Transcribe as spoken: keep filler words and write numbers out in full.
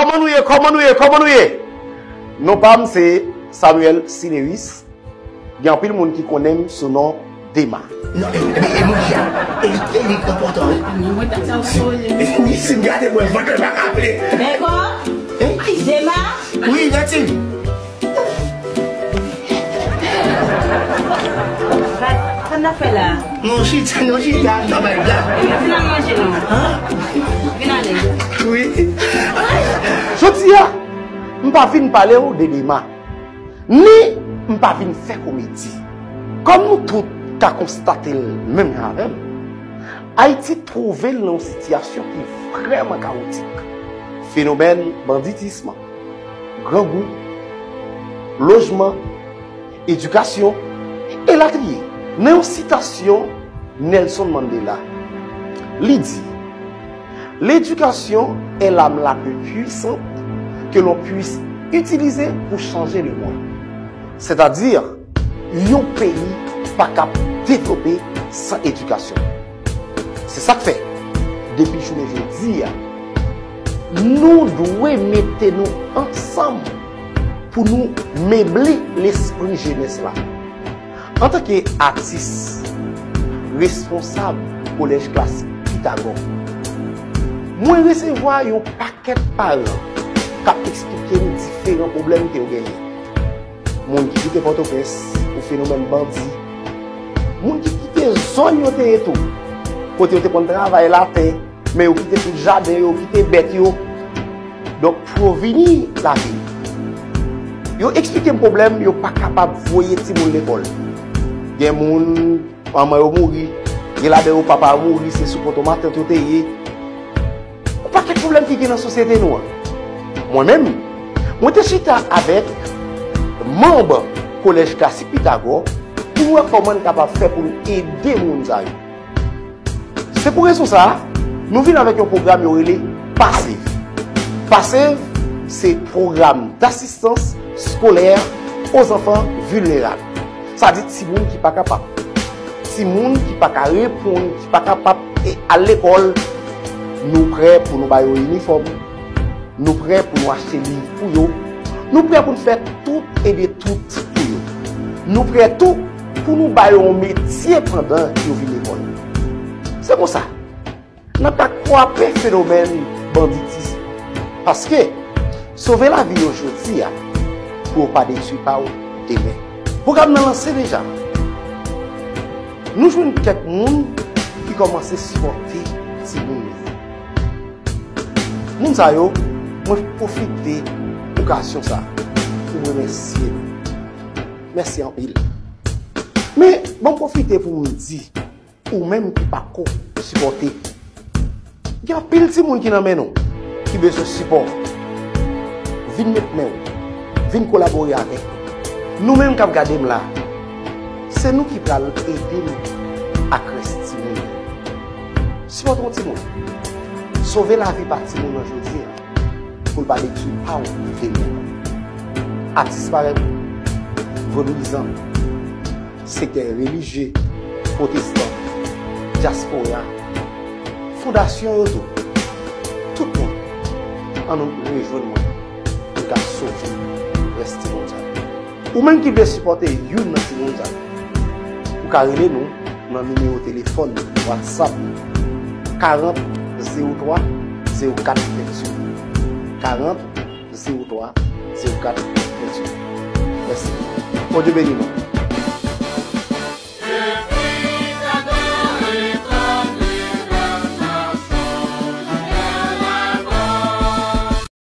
Kòman nou ye? Kòman nou ye? Kòman nou ye? Non pa m se Samuel Sileus. Gen anpil moun ki konnen m sou non Dema. Non, e, e, e manje a. E, e, li enpòtan, wi. Mwen ta sa w sonje. Si m gade mwen, vant mwen pa ka vle. Dèkò? Dema? Wi, Natim. Sa n ap fè la? Nou chita, nou chita, nou bay blag. Vin al manje non. Vin ale. Wi. Jodi a, m pa vin pale w de Dema. Ni m pa vin fè komedi. Kòm nou tout ka konstate l menm jan avè m, Ayiti twouve l nan yon sitiyasyon ki vrèman kawotik. Fenomèn banditism, grangou, lojman, edikasyon, elatriye. Nan yon sitasyon Nelson Mandela, li di, L'éducation est l'arme la plus puissante que l'on puisse utiliser pour changer le monde. Sètadi, yon peyi pa kab devlope san edikasyon. Se sa k fè, depi jounen jodi a, nou dwe mete nou ansanm pou nou meble lespri jenès la. Antanke atis, responsab Kolèj Klasik Pitagò, mwen resevwa yon pakèt paran k ap eksplike m diferan pwoblèm ke yo genyen. Moun ki kite Pòtoprens pou fenomèn bandi. Moun ki kite zòn yo te ye tou. Kote yo te konn travay latè, men yo kite tout jaden yo, yo kite bèt yo. Donk, pou yo vini lavil. Yo eksplike m pwoblèm, yo pa kapab voye timoun lekòl. Gen moun, manman yo mouri. Gen ladan yo, papa yo mouri, se sou poto matant yo te ye. Yon pakèt pwoblèm ki gen nan sosyete nou an. Mwen menm, mwen te chita avèk manm Kolèj Klasik Pitagò pou n wè kòman n kapab fè pou n ede moun sa yo. Se pou rezon sa a, nou vin avèk yon pwogram yo rele PASEV. PASEV, se Programme d'Assistance Scolaire aux Enfants Vulnérables. Sa di timoun ki pa kapab. Timoun ki pa ka reponn, ki pa kapab e, al lekòl, nou prè pou nou ba yo inifòm. Nou prè pou nou achte liv pou yo. Nou prè pou n fè tout e de tout pou yo. Nou prè tou pou nou ba yo yon metye pandan yo vin lekòl. Se konsa, n ap ka kwape fenomèn banditis. Paske, sove lavi yo jodi a, pou yo pa detwi pa w demen. Pwogram nan lanse deja. Nou jwenn kèk moun ki kòmanse sipòte timoun yo. Moun sa yo, mwen pwofite okazyon sa pou m remèsye nou. Mèsi anpil. Men, ban m pwofite pou m di, ou menm ki pako sipòte, gen anpil timoun ki nan men nou, ki bezwen sipò. Vin met men w, vin kolabore avèk nou. Nou menm k ap gade m la, se nou ki pral ede m ak rès timoun yo. Sipòte yon timoun. Sove lavi pa timoun nan jodi a, pou l pa detwi pa w demen. Atis parèy m, vodouyizan, sektè relijye, pwotestan, dyaspora, fondasyon yo tou. Tout moun, ann nou rejwenn mwen pou n ka sove rès timoun sa yo. Ou menm ki vle sipòte youn nan timoun sa yo, ou ka rele nou nan nimewo telefòn WhatsApp nou, karant zewo twa zewo kat venntuit. Karant zewo twa zewo kat venntuit. Mèsi. Bondye beni nou.